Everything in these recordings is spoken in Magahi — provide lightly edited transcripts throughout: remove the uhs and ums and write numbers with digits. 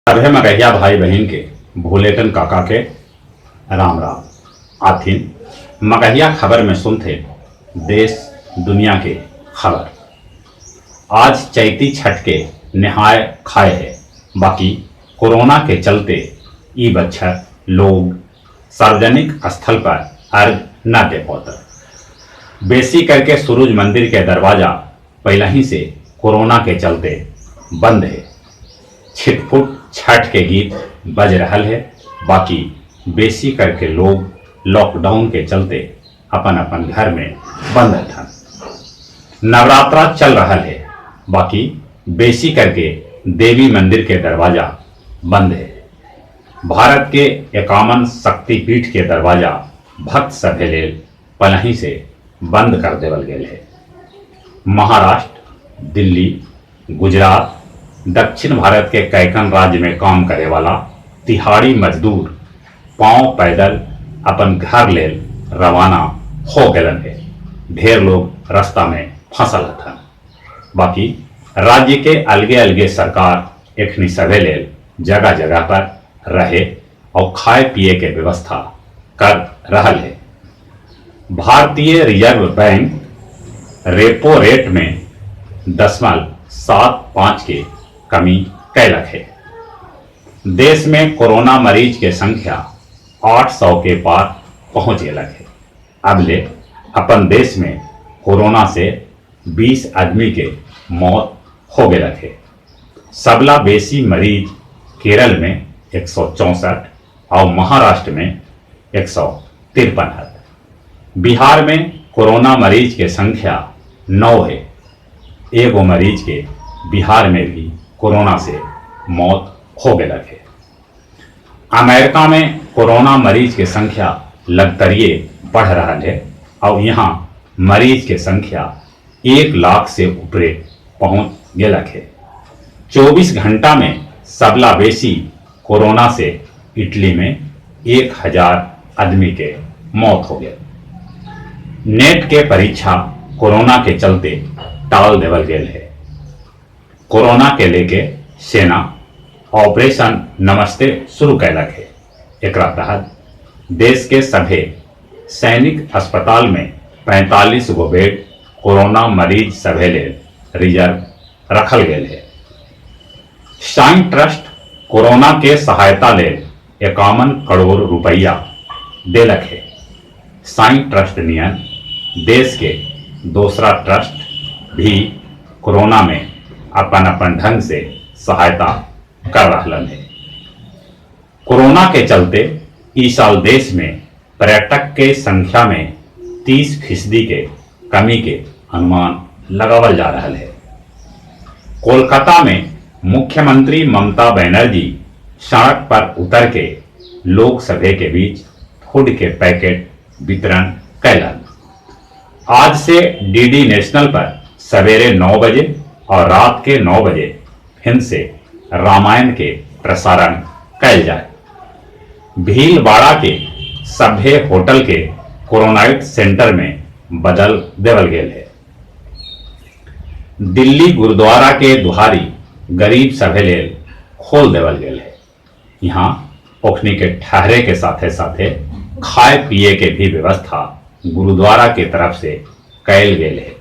सभे मगहिया भाई बहिन के भोलेटन काका के राम राम। आथिन मगहिया खबर में सुनथे देश दुनिया के खबर। आज चैती छठ के नेहाय खाय हे, बाकी कोरोना के चलते ई बच्छर लोग सार्वजनिक स्थल पर अर्घ न दे पौतन। बेसी करके सूरज मंदिर के दरवाजा पहिलहीं से कोरोना के चलते बंद हे। छिटफुट छठ के गीत बज रहल हे, बाकी बेसी करके लोग लॉकडाउन के चलते अपन अपन घर में बंद हथन। नवरात्रा चल रहल हे, बाकी बेसी करके देवी मंदिर के दरवाजा बंद है। भारत के 51 शक्तिपीठ के दरवाजा भक्त सभे लेल पलही से बंद कर देवल गेल है। महाराष्ट्र, दिल्ली, गुजरात, दक्षिण भारत के कैकन राज्य में काम करे वाला तिहाड़ी मजदूर पांव पैदल अपन घर लेल रवाना हो गेलन हे। ढेर लोग रास्ता में फंसल हथन। बाकी राज्य के अलगे अलगे सरकार एखनी सभे लेल जगह जगह पर रहे और खाए पिए के व्यवस्था कर रहल है। भारतीय रिजर्व बैंक रेपो रेट में 0.75 के कमी कैलक है। देश में कोरोना मरीज के संख्या 800 के पार पहुंच गेलक है। अब ले अपन देश में कोरोना से 20 आदमी के मौत हो गेलक है। सबला बेसी मरीज केरल में 164 और महाराष्ट्र में 153 है। बिहार में कोरोना मरीज के संख्या 9 है। एगो मरीज के बिहार में भी कोरोना से मौत हो गेलक है। अमेरिका में कोरोना मरीज के संख्या लगतरिये बढ़ रहा है और यहाँ मरीज के संख्या 1 लाख से ऊपरे पहुंच गेलक है। 24 घंटा में सबला बेसी कोरोना से इटली में 1000 आदमी के मौत हो गए। नेट के परीक्षा कोरोना के चलते टाल देवल गेल है। कोरोना के लेके सेना ऑपरेशन नमस्ते शुरू कैलक है। एकरा तहत देश के सभे सैनिक अस्पताल में 45 गो बेड कोरोना मरीज सभे लेल रिजर्व रखल गेल है। साई ट्रस्ट कोरोना के सहायता लेल 51 करोड़ रुपया देलक है। साई ट्रस्ट नियन देश के दूसरा ट्रस्ट भी कोरोना में अपन अपन ढंग से सहायता कर रहलन है। कोरोना के चलते इस साल देश में पर्यटक के संख्या में 30% के कमी के अनुमान लगावल जा रहा है। कोलकाता में मुख्यमंत्री ममता बनर्जी सड़क पर उतर के लोक सभा के बीच फूड के पैकेट वितरण कैलन। आज से डीडी नेशनल पर सवेरे 9 बजे और रात के 9 बजे फिर से रामायण के प्रसारण कैल जाए। भीलवाड़ा के सभे होटल के कोरोनाइट सेंटर में बदल देवल गेल है। दिल्ली गुरुद्वारा के दुहारी गरीब सभे लेल खोल देवल गेल है। यहाँ ओखनी के ठहरे के साथे साथे खाए पिए के भी व्यवस्था गुरुद्वारा के तरफ से कैल गेल है।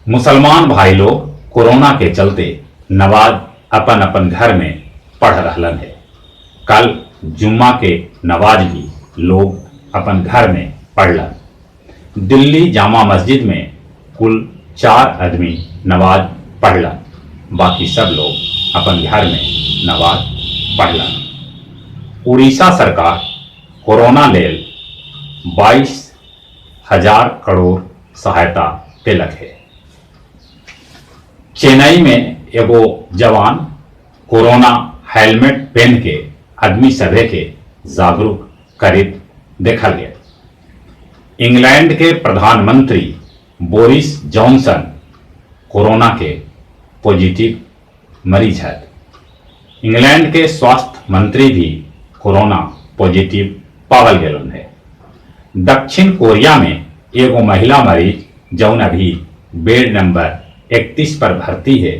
मुसलमान भाई लोग कोरोना के चलते नमाज अपन अपन घर में पढ़ रहलन है। कल जुम्मा के नमाज भी लोग अपन घर में पढ़लन। दिल्ली जामा मस्जिद में कुल 4 आदमी नमाज पढ़लन, बाकी सब लोग अपन घर में नमाज पढ़लन। उड़ीसा सरकार कोरोना लेल 22,000 करोड़ सहायता देलक है। चेन्नई में एगो जवान कोरोना हेलमेट पहन के आदमी सभे के जागरूक करित देखल गया। इंग्लैंड के प्रधानमंत्री बोरिस जॉनसन कोरोना के पॉजिटिव मरीज है। इंग्लैंड के स्वास्थ्य मंत्री भी कोरोना पॉजिटिव पावल गेलन है। दक्षिण कोरिया में एगो महिला मरीज जौन अभी बेड नंबर 31 पर भर्ती है,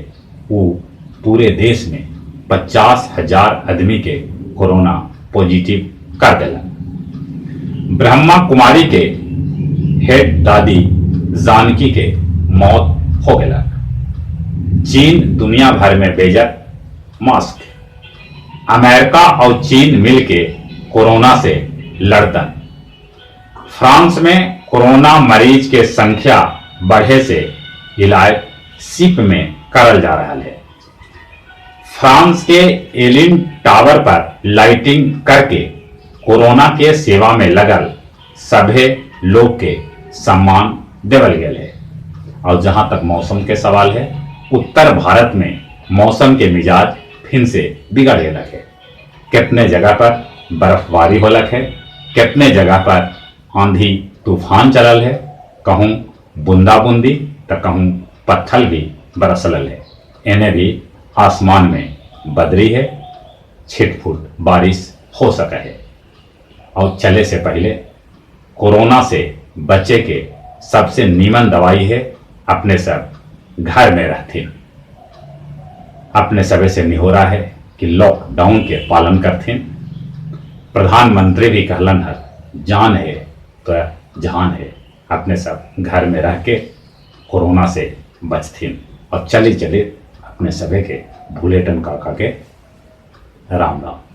वो पूरे देश में 50,000 अदमी के कोरोना पॉजिटिव कर देलन। ब्रह्मा कुमारी के हेड दादी जानकी के मौत हो गेलक। चीन दुनिया भर में बेजत मास्क। अमेरिका और चीन मिल के कोरोना से लड़तन। फ्रांस में कोरोना मरीज के संख्या बढ़े से इलाज सीप में करल जा रहल है। फ्रांस के एलिन टावर पर लाइटिंग करके कोरोना के सेवा में लगल सभे लोग के सम्मान देवल गेल है। और जहां तक मौसम के सवाल है, उत्तर भारत में मौसम के मिजाज फिर से बिगड़ गेलक है। कितने जगह पर बर्फबारी होलक है, कितने जगह पर आंधी तूफान चलल है, कहूं बूंदा बूंदी तो कहूं पत्थल भी बरसलल है। एने भी आसमान में बदरी है, छिटफुट बारिश हो सके है। और चले से पहले कोरोना से बचे के सबसे नीमन दवाई है अपने सब घर में रहथिन। अपने सबे से निहोरा है कि लॉकडाउन के पालन करथिन। प्रधानमंत्री भी कहलन हर, जान है तो जहान है। अपने सब घर में रह के कोरोना से बचथिन। और चली चली अपने सभे के भूलेटन काका के राम राम।